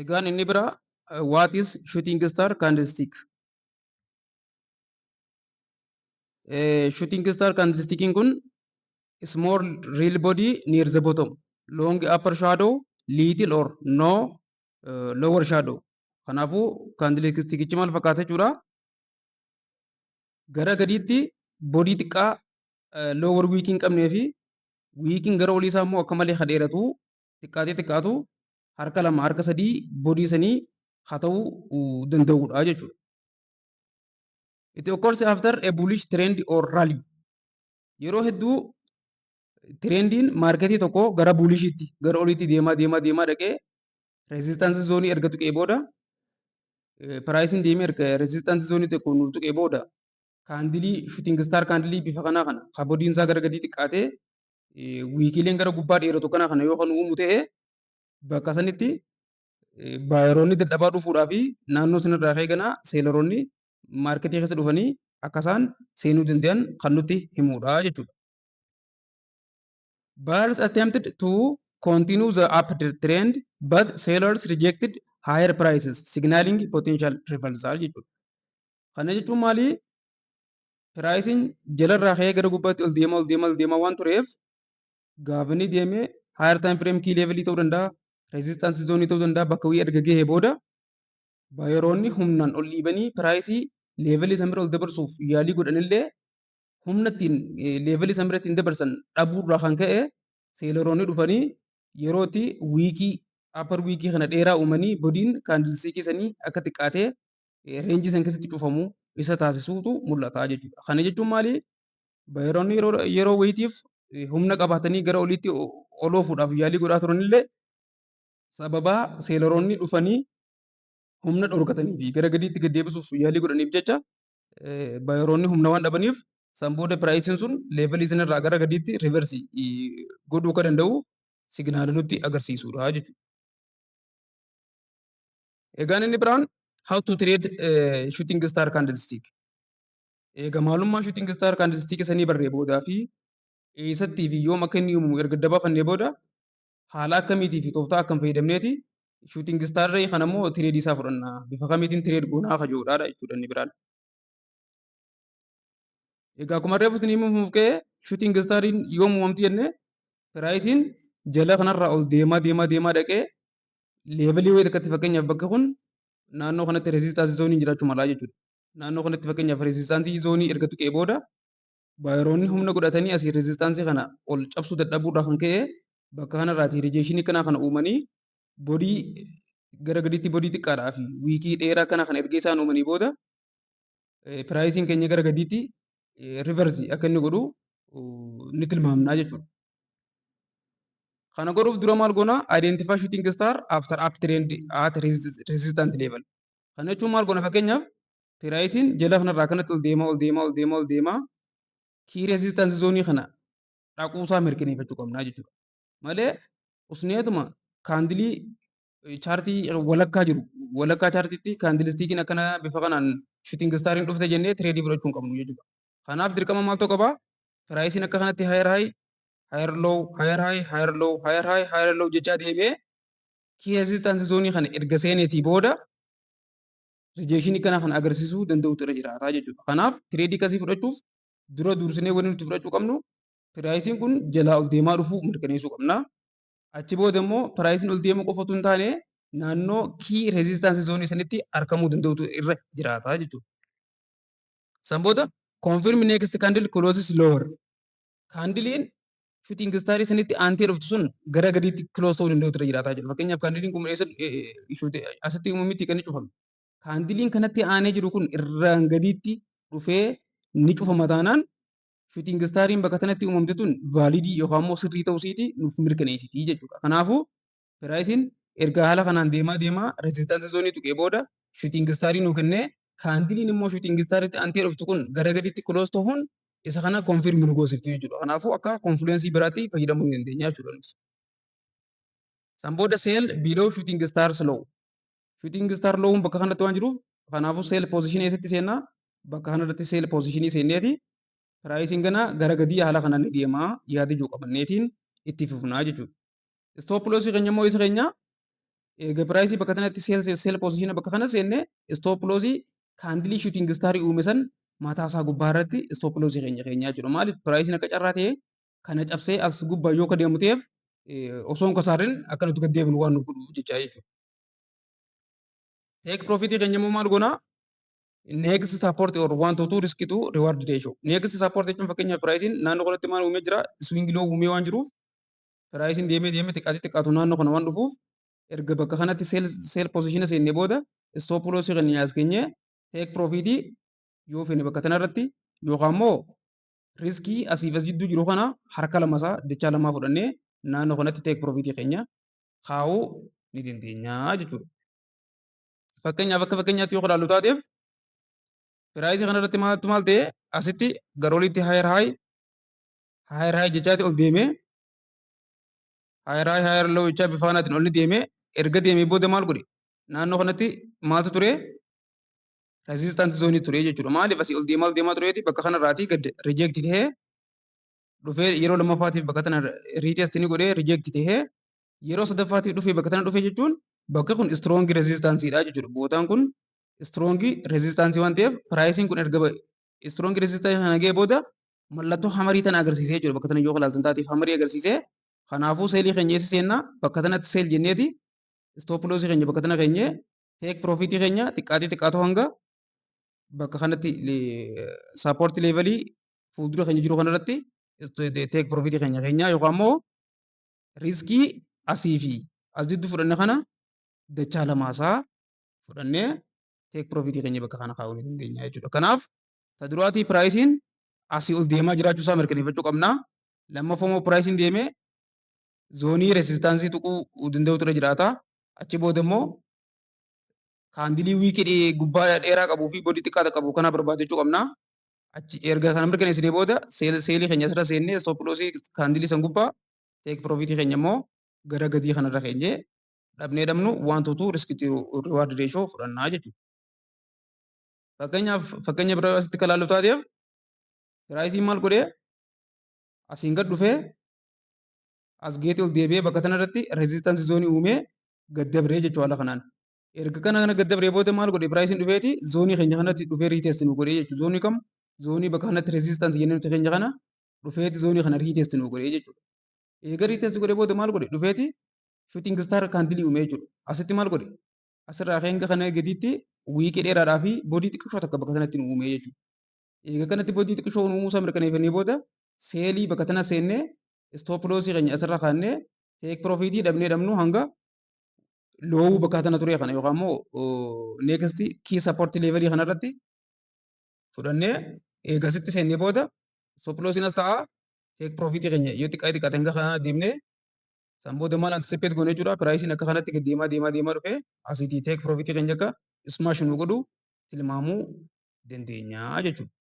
Egaan inni biraa, what is shooting star candlestick? Shooting star candlestickiin kun small real body near the bottom, long upper shadow, little or no lower shadow. Kanaafuu candlestickichi maal fakkaata jechuudha? Gara gadiitti body xiqqaa lower wick hin qabnee fi wickiin gara olii isaa immoo akka malee ha dheeratu, xiqqaatee xiqqaatu harka lama harka sadii body sanii haa ta'uu danda'udha jechuudha. It occurs after a bullish trend or rally. Yeroo hedduu trendiin marketii tokko gara bullishiitti, gara oliitti deemaa deemaa deemaa dhaqee resistance zoneii erga tuqee booda, priceiin deemee erga resistance zoneii tokko nu tuqee booda, candleii shooting star candleii bifa kanaa kana ka bodyiin isaa gara gadii xiqqaatee wickiileen gara gubbaa dheeratu kana kana yoo kan uumu ta'e, bakka sanitti buyeroonni dadhabaa dhufuudhaa fi naannoo sanarraa ka'ee ganaa selleroonni marketii keessa dhufanii akka isaan seenuu danda'an kan nutti himudha jechuudha. Buyers attempted to continue the up trend, but sellers rejected higher prices, signaling potential reversal jechuudha. Kana jechuun maali? Priceiin jalarraa ka'ee gara gubbaatti ol deemaa ol deemaa ol deemaa waan tureef, gaafa inni deemee higher time frame key level ta'uu danda'a, resistance zone ta'uu danda'a, bakka wayii erga gahee booda buyeroonni humnaan ol dhiibanii priceii levelii san bira ol dabarsuuf yaalii godhanillee, humna ittiin levelii san bira ittiin dabarsan dhabuurraa kan ka'e, selleroonni dhufanii yeroo itti wickii upper wickii kana dheeraa uumanii bodyiin candlestickii sanii akka xiqqaatee rangeii san keessatti cufamu isa taasisuutu mul'ata jechuudha. Kana jechuun maali? Buyeroonni yeroo wayiitiif humna qabaatanii gara oliitti ol oofuudhaaf yaalii godhaa turanillee, sababaa selleroonni dhufanii humna dhorkatanii fi gara gadiitti gad deebisuuf yaalii godhaniif jecha, buyeroonni humna waan dhabaniif, san booda priceiin sun levelii sanarraa gara gadiitti reverse godhuu akka danda'u signala nutti agarsiisudha jechuudha. Egaan inni biraan, how to trade shooting star candlestick. Egaa maalummaa shooting star candlestick sanii barree boodaa fi eessattii fi yoom akka inni uumamu erga dabaafannee booda, haala akkamiitii fi tooftaa akkam fayyadamneeti shooting star kana immoo tradeii isaa fudhanna, bifa kamiitiin trade goonaa kajoodha jechuudha inni biraan. Egaa akkuma reefu isin himuuf ka'e, shooting stariin yoom uumamti jennee, priceiin jala kanarraa ol deemaa deemaa deemaa dhaqee levelii wayii takkatti, fakkeenyaaf bakka kun naannoo kanatti resistance zoneiin jiraachuu malaa jechuudha. Naannoo kanatti fakkeenyaaf resistance zoneii erga tuqee booda, buyeroonni humna godhatanii asii resistanceii kana ol cabsuu dadhabuudhaa kan ka'e, bakka kanarraati rejectionii kanaa kana uumanii body gara gadiitti body xiqqaadhaa fi wickii dheeraa kana kana erga isaan uumanii booda, priceiin keenya gara gadiitti reverse akka inni godhu ni tilmaamnaa jechuudha. Kana godhuuf dura maal goona? Identify shooting star after up trend at resistant level. Kana jechuun maal goona? Fakkeenyaaf priceiin jala kanarraa kanatti ol deemaa ol deemaa ol deemaa ol deemaa key resistance zoneii kana dhaquusaa mirkaneeffachuu qabnaa jechuudha. Malee usneetuma candleii chartii walakkaa jiru, walakkaa chartiitti candlestickiin akkana bifa kanaan shooting stariin dhufte jennee tradeii fudhachuu hin qabnu jechuudha. Kanaaf dirqama maaltu qabaa? Priceiin akka kanatti higher high, higher low, higher high, higher low, higher high, higher low jechaa deemee key resistance zoneii kana erga seeneetii booda rejectionii kana kan agarsiisuu danda'utu irra jiraata jechuudha. Kanaaf tradeii akkasii fudhachuuf dura dursinee wanti nuti fudhachuu qabnu priceiin kun jalaa ol deemaa dhufuu mirkaneessuu qabna. Achi booda immoo priceiin ol deemuu qofa otoo hin taane, naannoo key resistance zoneii sanitti argamuu danda'utu irra jiraata jechuudha. San booda confirm next candle closes lower. Candleiin shooting starii sanitti aantee dhuftu sun gara gadiitti close ta'uu danda'utu irra jiraata jechuudha. Fakkeenyaaf candleiin kun eessa asitti uumamutti kan inni cufame. Candleiin kanatti aanee jiru kun irraan gadiitti dhufee ni cufama taanaan, shooting stariin bakka kanatti uumamte tun validii yookaan immoo sirrii ta'uu isiiti nuuf mirkaneessiti jechuudha. Kanaafuu priceiin erga haala kanaan deemaa deemaa resistance zoneii tuqee booda shooting starii nuu kennee, candleiin immoo shooting stariitti aantee dhuftu kun gara gadiitti close ta'uun isa kana confirm nu goosifti jechuudha. Kanaafuu akka confluenceii biraatti fayyadamuu ni dandeenya jechuudha nuti. San booda sell below shooting stars low. Shooting star lowun bakka kanatti waan jiruuf, kanaafuu sell positionii eessatti seennaa? Bakka kanarratti sell positionii seenneeti priceiin gana gara gadii haala kanaan ni deemaa yaada ijoo qabanneetiin itti fufnaa jechuudha. Stop lossii keenya immoo isa keenya Eega price bakka kanatti sell position bakka kana seenne, stop loss candle shooting star uume san mataa isaa gubbaa irratti stop loss keenya keenyaa jechuudha. Maaliif? Priceiin akka carraa ta'ee kana cabsee as gubbaa yoo ka deemu ta'eef, osoo hin kasaarrin akka nuti gad deebinu waan nu godhu jechaa jechuudha. Take profit keenya immoo maal goonaa? Next support or one to two risk to reward ratio. Next support jechuun, fakkeenyaaf, priceiin naannoo kanatti maal uumee jira? Swing low uumee waan jiruuf, priceiin deemee deemee xiqqaatee xiqqaatu naannoo kana waan dhufuuf, erga bakka kanatti sell position seennee booda stop loss keenya as keenyee, take profit yoo feene bakka kanarratti yookaan immoo risk asiif as jidduu jiru kana harka lamasaa dachaa lamaa fudhannee naannoo kanatti take profit keenya kaa'uu ni dandeenya jechuudha. Fakkeenyaaf, akka fakkeenyaatti yoo ilaallu taateef, price kanarratti maaltu maal ta'e? Asitti gara olitti higher high, higher high jechaati ol deemee, higher high, higher low jechaa bifa kanaatiin ol ni deemee. Erga deemee booda maal godhe? Naannoo kanatti maaltu ture? Resistance zone ture jechuudha. Maaliif? Asii ol deemaa tureeti bakka kanarraatii gad reject ta'ee dhufee, yeroo lammaffaatiif bakka tana retest ni godhee, reject ta'ee, yeroo sadaffaatiif dhufee bakka tana dhufee jechuun bakki kun strong resistanceiidha jechuudha. Bootaan kun strong resistance waan ta'eef, priceiin kun erga strong resistance kana ga'ee booda mallattoo hammer tana agarsiisee jechuudha. Bakka tana yoo ilaaltan taateef hammer agarsiisee, kanaafuu sell keenya eessa seennaa? Bakka tanatti sell jenneeti stop loss keenya bakka tana keenyee, take profit keenya xiqqaatee xiqqaatu hanga bakka kanatti support level fuuldura keenya jiru kanarratti take profit keenya keenyaa, yookaan immoo risk asii fi as jidduu fudhanne kana dachaa lamaasaa fudhannee take profit keenya bakka kana kaa'uu ni dandeenya jechuudha. Kanaaf ta duraatii priceiin asii ol deemaa jiraachuu isaa mirkaneeffachuu qabna. Lammaffaa immoo priceiin deemee zone resistance tuquu danda'utu irra jiraata. Achi booda immoo candle wick gubbaa dheeraa qabuu fi body xiqqaa qabu kana barbaadachuu qabna. Achi erga kana mirkaneessinee booda sell keenya asirra seennee, stop loss candle san gubbaa, take profit keenya immoo gara gadii kanarra keenyee, dhabnee dhabnu one to two risk reward ratio fudhannaa jechuudha. Fakkeenyaaf, fakkeenya biraa asitti kan ilaallu taateef, priceiin maal godhee? Asiin gad dhufee, as geetee ol deebi'ee bakka kanarratti resistance zone uumee gad dabree jechuudha haala kanaan. Erga kana gad dabree booda maal godhe? Priceiin dhufeeti zone keenya kanatti dhufee retest nu godhee jechuudha. Zone kam? Zone bakka kanatti resistance jennee nuti keenya kana dhufeeti zone kana retest nu godhee jechuudha. Eega retest godhee booda maal godhe? Dhufeeti shooting star candle uumee jechuudha. Asitti maal godhe? Asirraa hanga kana gaditti wick dheeraadhaa fi body xiqqishoo takka bakka kanatti nu uumee jechuudha. Eega kanatti body xiqqishoo uumuu isaa mirkaneeffannee booda sell bakka tana seennee, stop loss keenya asirra kaannee, take profit dhabnee dhabnu hanga low bakka tana ture kana yookaan immoo next key support level kanarratti fudhannee, eegasitti seennee booda stop lossiin as ta'a. Take profit keenya yoo xiqqaa xiqqaate hanga kana deemnee, san booda maal anticipate goone jechuudha? Priceiin akka kanatti gad deemaa deemaa deemaa dhufee asiitii take profit keenya akka smash nu godhu tilmaamuu dandeenya jechuudha.